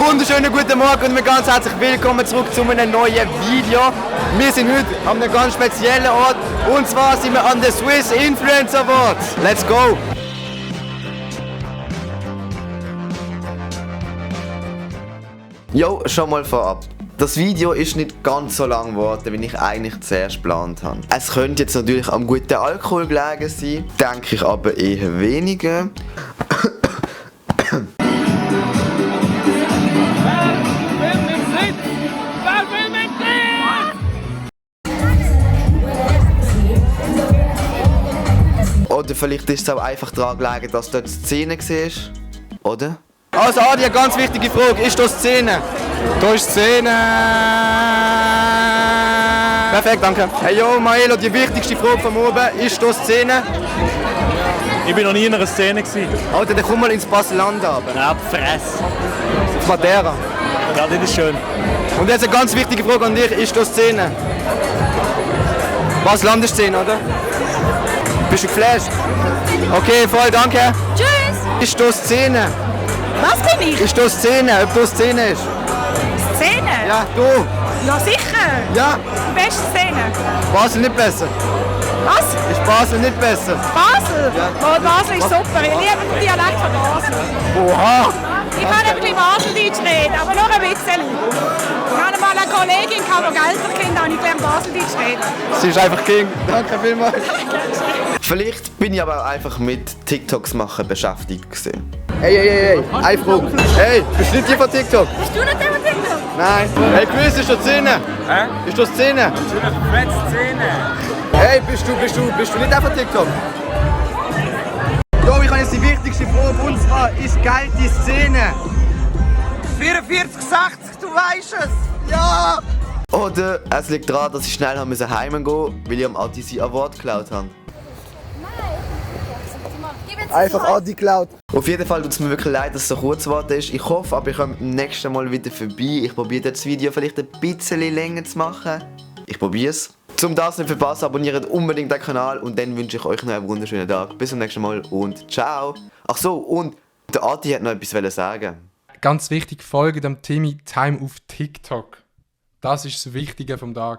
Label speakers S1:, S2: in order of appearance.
S1: wunderschönen guten Morgen und ganz herzlich willkommen zurück zu einem neuen Video. Wir sind heute an einem ganz speziellen Ort und zwar sind wir an der Swiss Influencer Awards. Let's go! Jo, schon mal vorab. Das Video ist nicht ganz so lang geworden, wie ich eigentlich zuerst geplant habe. Es könnte jetzt natürlich am guten Alkohol gelegen sein, denke ich aber eher weniger. Oder vielleicht ist es auch einfach daran gelegen, dass dort die Szene war, oder? Also Adi, eine ganz wichtige Frage, ist das Szene?
S2: Da ist Szene!
S1: Perfekt, danke. Hey yo, Maelo, die wichtigste Frage von oben, ist das Szene?
S2: Ich bin noch nie in einer Szene gewesen.
S1: Alter, dann komm mal ins Basel-Land runter.
S2: Ja, Fress.
S1: Auf Madeira.
S2: Ja, das ist schön.
S1: Und jetzt eine ganz wichtige Frage an dich, ist das Szene? Basel-Land ist Szene, oder? Bist du geflasht? Okay, voll, danke.
S3: Tschüss!
S1: Ist das Szene?
S3: Was bin ich?
S1: Ist das Szene? Ob das Szene ist?
S3: Szene?
S1: Ja, du.
S3: Ja, sicher!
S1: Ja,
S3: Die beste Szene.
S1: Basel nicht besser.
S3: Was?
S1: Ist Basel nicht besser?
S3: Basel?
S1: Ja.
S3: Oh, Basel ist super. Ich liebe den Dialekt von Basel.
S1: Oha!
S3: Ich kann ein bisschen Baseldeutsch reden, aber nur ein bisschen. Ich hatte mal eine Kollegin, die älter Kinder, und ich lerne Baseldeutsch reden.
S1: Sie ist einfach King. Danke vielmals. Vielleicht bin ich aber auch einfach mit TikToks machen beschäftigt gewesen. Hey, eine Frage. Hey, bist du nicht die von TikTok?
S3: Bist du nicht der von TikTok?
S1: Nein. Hey, Quiz, ist das Szene?
S2: Hä?
S1: Ist das Szene?
S2: Das ist eine Fett-Szene.
S1: Hey, bist du nicht der von TikTok? Jo, ich habe jetzt die wichtigste Frage und zwar, ist Geld die Szene?
S4: 44,60, du weißt es!
S1: Ja! Oder es liegt daran, dass ich schnell heimgehen musste, weil ich am Adi seinen Award geklaut habe. Einfach Adi geklaut. Auf jeden Fall tut es mir wirklich leid, dass es so kurz geworden ist. Ich hoffe, aber ich komme beim nächsten Mal wieder vorbei. Ich probiere das Video vielleicht ein bisschen länger zu machen. Ich probiere es. Um das nicht zu verpassen, abonniert unbedingt den Kanal und dann wünsche ich euch noch einen wunderschönen Tag. Bis zum nächsten Mal und ciao. Ach so, und der Adi hat noch etwas sagen.
S5: Ganz wichtig, folgt dem Timmy Time auf TikTok. Das ist das Wichtige vom Tag.